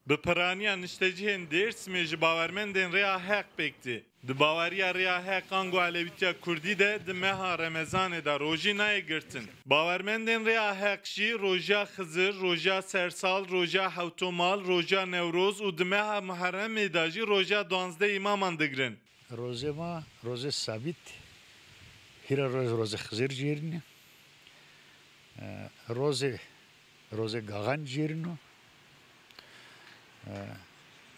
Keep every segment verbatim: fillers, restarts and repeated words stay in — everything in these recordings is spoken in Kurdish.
Bi piraniya niştecihên Dêrsimê ji bawermendên Rêya Heq pêk tê. Di baweriya Rêya Heq ango Elewîtiya Kurdî de di meha Remezanê de rojî nayê girtin. Bawermendên Rêya Heq jî roja Xizir, roja Sersal, roja Hewtomal, roja Newroz û di meha Muherremê de jî roja duwazdeh îmaman digirin. Rozê ma, rozê sabît, hîra roj rozê Xizir cêrîne. E, rozê, rozê Gaxan cêrîno. E,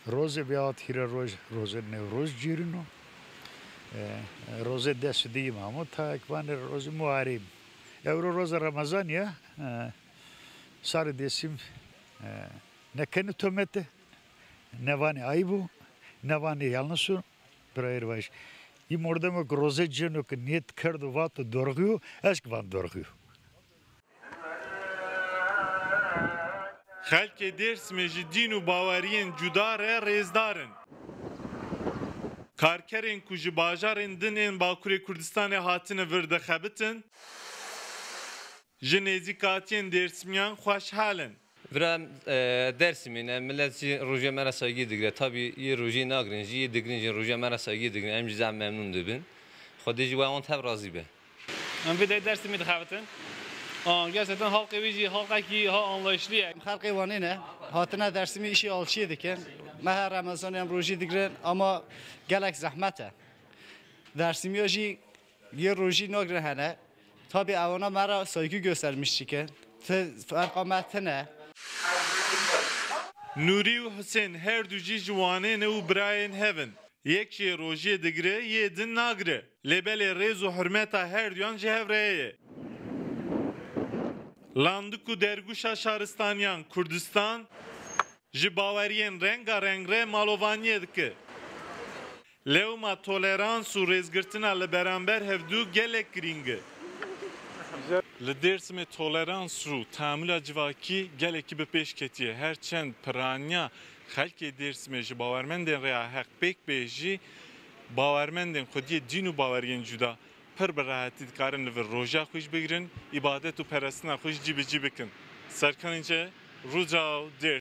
rozê bêhat hîra roj, rozê Newroz cêrîno. E, rozê des û duyê Mamo Tayek vanê rozê Muharem. Ewro rozê Remezan ya, e, sarê Dêrsim, e, ne kenê tomete, ne vanê ayîb o, ne vanê yanlış o. Birayê baş. Î mordemo ku roze cêno ku niyet kerdo vato dorxiyo, ez ki van dorxiyo. Xelkê Dêrsimê ji dîn û baweriyên cuda re rêzdar in. Karkerên ku ji bajarên din ên Bakurê Kurdistanê hatine vir dixebitin, ji nêzîkatiyên Dêrsimiyan xweşhal in. Vira em, e, Dersimî ne, millet jî rojê me re saygî digire. Tabî yê rojê nagirin jî, yê digirin jî rojê me re saygî digirin. Em jî zehf memnûn dibin. Xwedê jî we wan tev razî be. Em vê derê Dersimî dixebitin. An, gerçekten halkê wî jî halkekî ha anlayışlı ye. Xelkê Wanê ne, hatine Dersimî îşê alçiyê dikin. Me her Remezanê em rojî digirin ama gelek zehmet e. Dersimiya jî yê rojî nagire hene. Tabi ewana me re saygı göstermiş çikin. Ti ferqa me tine. Nûrî û Husên her du jî ji Wanê ne û birayên hev in. Yek jê rojiyê digire, yê din nagire. Lê belê rêz û hurmeta her duyan ji hev re heye. Landik û dergûşa şaristaniyan Kurdistan ji baweriyên rengareng re malovaniyê dike. Lewma tolerans û rêzgirtina li beramber hevdû gelek girîng e. Li Dêrsimê tolerans û teamula civakî gelekî bi pêş ketiye. Her çend piraniya xelkê Dêrsimê ji bawermendên Rêya Heq pêk bê jî, bawermendên xwediyê dîn û baweriyên cuda pir bi rehetî dikarin li vir roja xwe jî bigirin, îbadet û perestina xwe jî cî bi cî bikin. Serkan Înce, Rûdaw, Dêrsim.